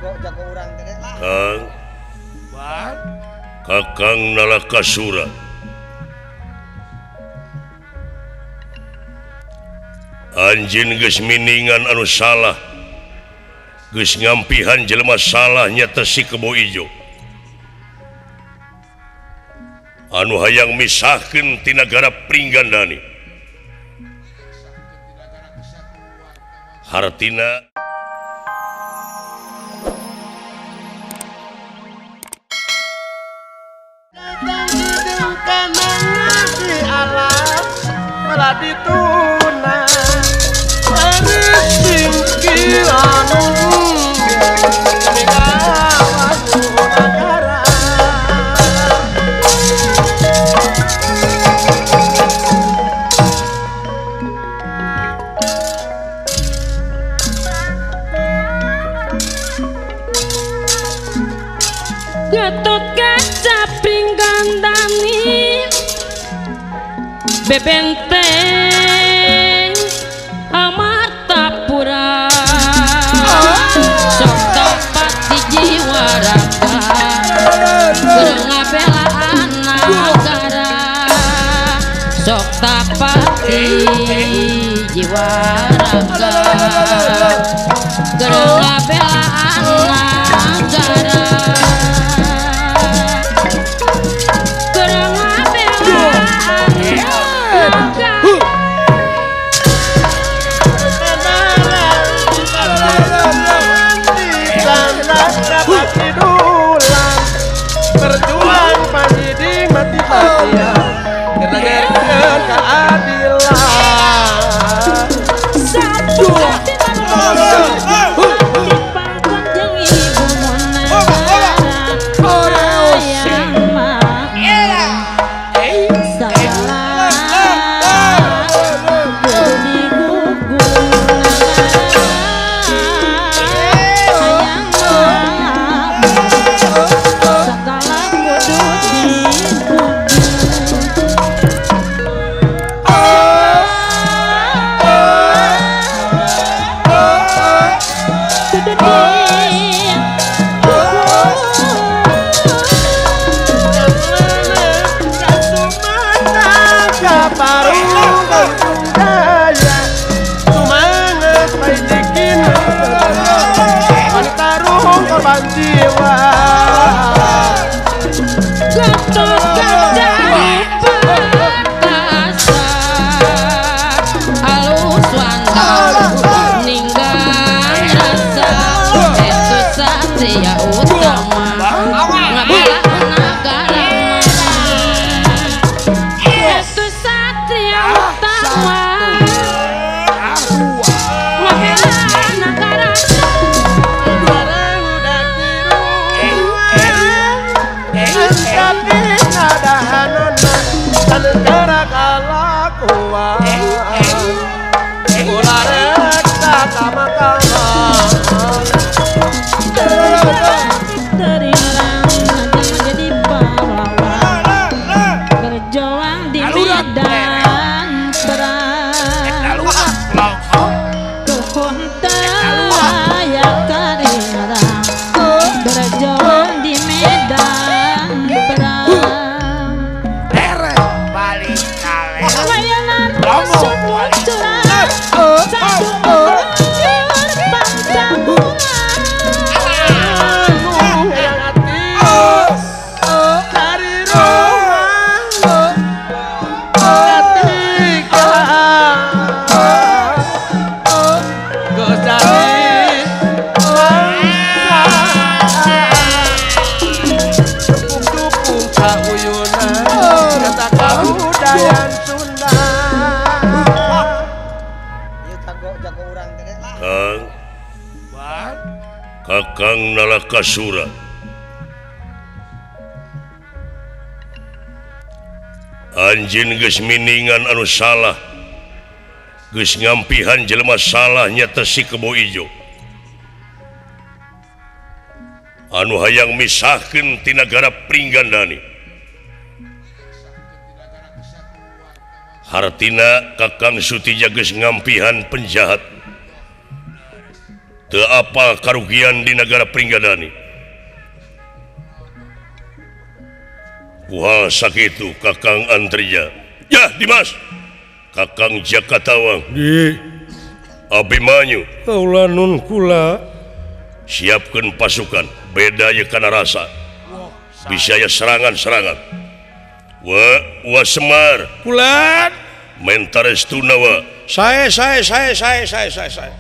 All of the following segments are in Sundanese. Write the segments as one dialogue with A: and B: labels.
A: Kang Kakang Nalakasura anjeun geus miningan anu salah geus ngampihan jelema salah nyata si Kebo Ijo anu hayang misahkeun ti nagara Pringgandani hartina.
B: Gatot Kaca Pringgandani bebenteng Amartapura sok tapat di jiwa raga keur ngabelaan nagara sok tapat di jiwa raga keur ngabelaan nagara.
C: Berjuang panjiding mati-matian karena keadilan.
A: Kakang Nalakasura anjeun geus miningan anu salah geus ngampihan jelema salah nyata si Kebo Ijo anu hayang misahkeun ti nagara Pringgandani hartina Kakang Sutija geus ngampihan penjahat Teu apal karugian di nagara Pringgadani. Ku hal sakitu Kakang Antrija. Yah Dimas. Kakang Jaka Tawang. Di Abimanyu.
C: Kaula nun kula.
A: Siapkeun pasukan, beda ye kana rasa. Bisa ya serangan-serangan. Wa wa Semar.
C: Kulan.
A: Mentares tunawa.
C: Saya saya saya saya saya saya saya.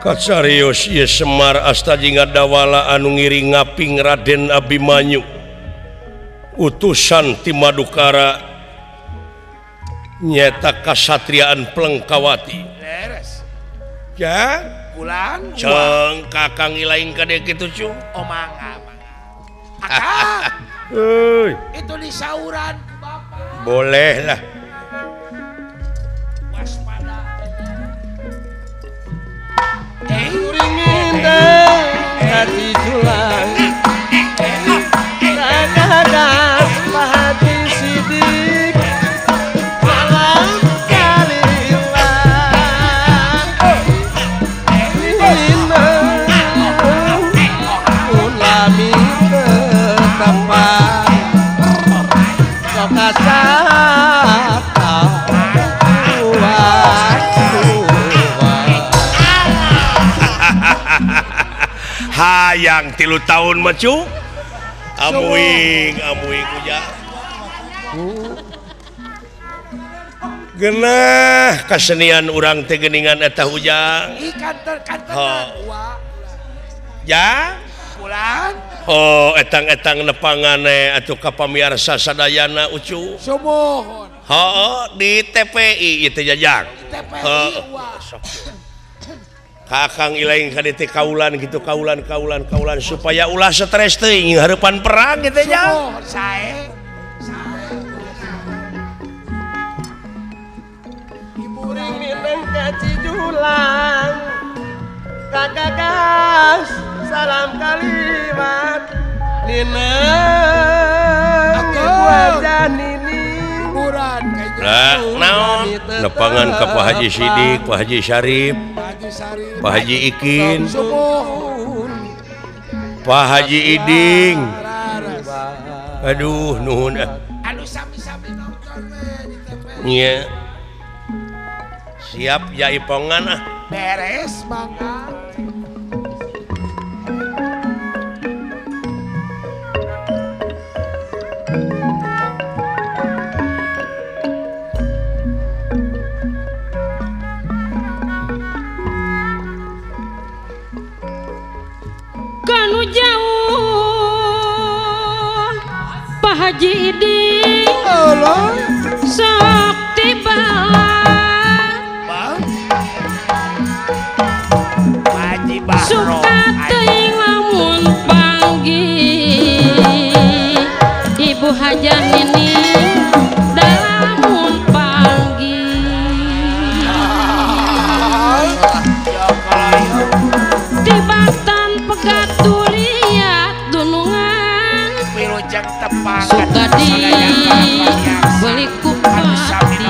A: Kacarios ieu Semar asta jeung ngadawala anu ngiring ngaping Raden Abimanyu utusan ti Madukara nyeta kasatriaan Plengkawati.
D: Leres.
A: Ya,
D: kulan.
A: Ceng Kakang ilaing kade kitu cu.
D: Oh mangga mangga. Akang.
A: Euy.
D: Itu disauran ku Bapak.
A: Boleh lah.
D: Waspada.
C: Hati julang kakadas Haji Sidik malam kaliwat ulami tetapa sokasata
A: hayang 3 tahun macu amuing amuing uja genah kasenian urang teh geuningan eta hujang ya
D: pulang.
A: Oh etang-etang nepangane atuh ka pamiarsa sadayana ucu
D: sumuhun.
A: Heuh di TPI ieu teh jajang.
D: TPI.
A: Kakang ilaing ka dieu teh kaulan gitu kaulan kaulan kaulan supaya ulah stres teuing hareupan perang gitu nya.
D: Sae. Sae.
C: Iburing mineng ka Cijulang. Kakagas salam kalimat nineng wajah nini.
A: Lah naon nepangan ka Pak Haji Sidik, Pak Haji Syarif, Pak Haji Ikin, Pak Haji Iding. Aduh nuhun ah.
D: Anu sami-sami nonton we di TP.
A: Nya. Siap jaipongan ah.
D: Beres mangga.
B: Kanu jauh Pak Haji Iding sok tiba suka teuing lamun panggih Ibu Hajah Nini dalamun panggih tibatan pegat tuliat dunungan suka di beli kupati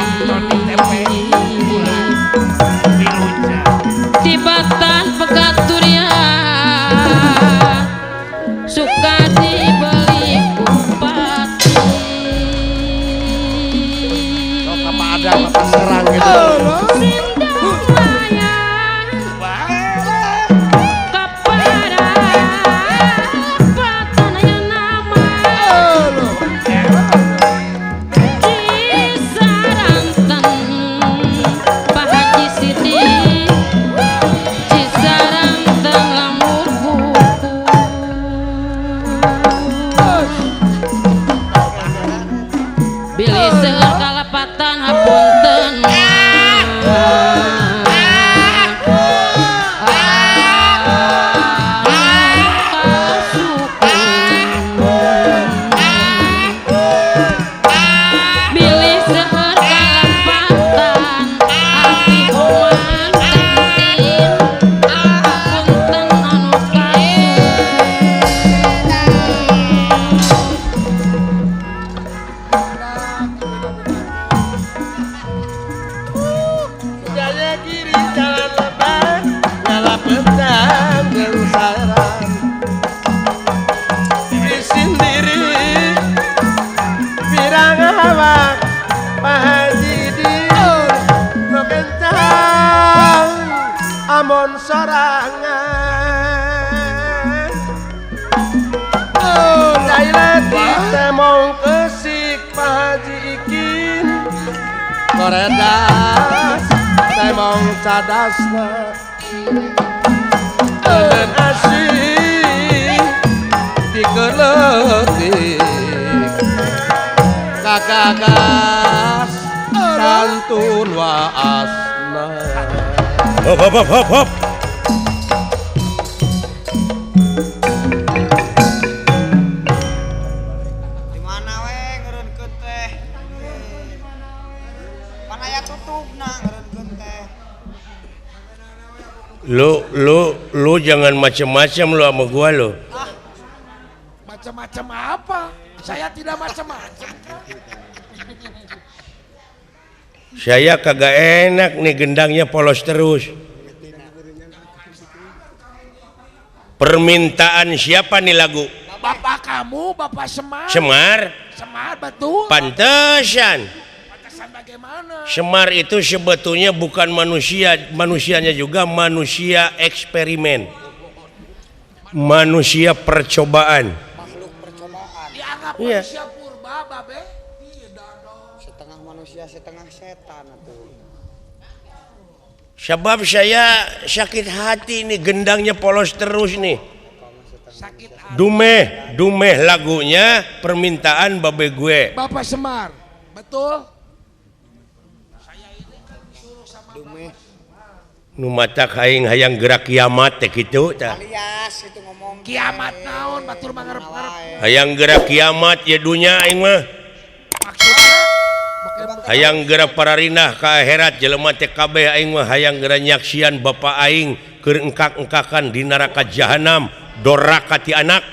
B: tibatan pegat turiat suka dibeli kupati.
C: Sok apa ada apa serang gitu.
B: Bilih seueur kalepatan.
C: Awak Pak Haji di nu kencang amon sorangan cai leutik temong kesik Pak Haji Ikin koredas temong cadasna dan asih dikeletik kagagas santun waasna.
A: Hop hop hop hop hop.
E: Di mana we ngeureunkeun teh? Pan aya tutupna ngeureunkeun teh.
A: Lu jangan macam-macam lu sama gua lu.
D: Ah, macam-macam apa? Saya tidak macam-macam.
A: Saya kagak enak nih gendangnya polos terus. Permintaan siapa nih lagu?
D: Bapak kamu, Bapak Semar.
A: Semar?
D: Semar betul.
A: Pantesan.
D: Pantesan bagaimana?
A: Semar itu sebetulnya bukan manusia, manusianya juga manusia eksperimen. Manusia percobaan.
E: Makhluk percobaan.
D: Dianggap
A: iya.
D: Manusia purba, Babe. Tidak dong.
E: Setengah manusia, setengah setan atuh.
A: Sebab saya sakit hati nih gendangnya polos terus nih.
D: Sakit hati.
A: Dumeh, dumeh lagunya permintaan babe gue.
D: Bapak Semar, betul? Saya ini kan disuruh sama
E: Dumeh.
A: Nu matak aing hayang gerak kiamat teh kitu tah.
E: Alias itu ngomong
D: kiamat naon batur mangarep-ngarep.
A: Hayang gerak kiamat ya dunya aing mah.
D: Maksudna
A: hayang gerak pararinah ka akhirat jelema teh kabeh aing mah hayang geura nyaksian bapa aing keur engkak-engkakan di neraka jahanam doraka ti anak.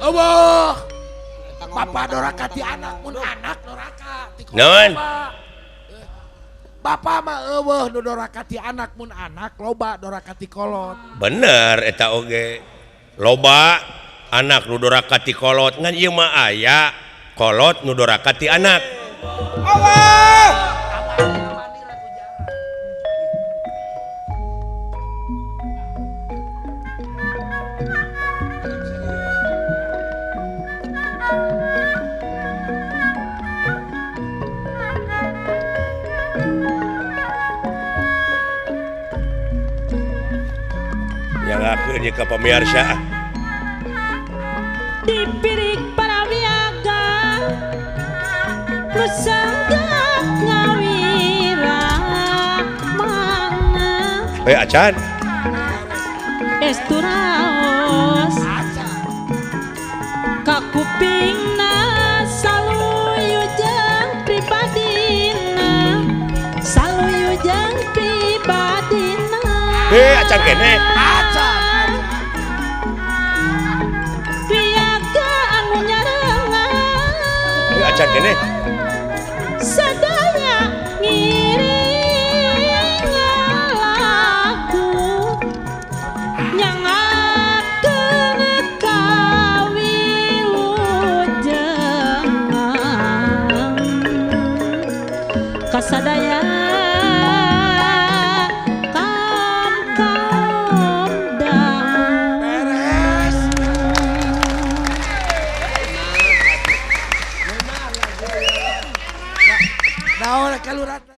D: Allah. Bapa doraka ti anak mun anak doraka ti
A: naon?
D: Bapa mah eueuh nu doraka ti anak mun anak loba doraka ti kolot.
A: Bener eta oge. Loba anak nu doraka ti kolot ngan ieu mah aya kolot nu doraka ti anak.
E: Allah.
A: Yang akhirnya ke pemirsa
B: dipirik para wiaga nusanggap ngawira mana
A: acan
B: esturaos kakupingna saluyu jeung pribadina saluyu jeung pribadina
A: acan kene
D: acan
B: wiaga anu nyarengan
A: acan kene
B: sadaya ngiring lagu nyangakeun kawilujengan kasadaya kam dang
D: beres. Naon kalurat.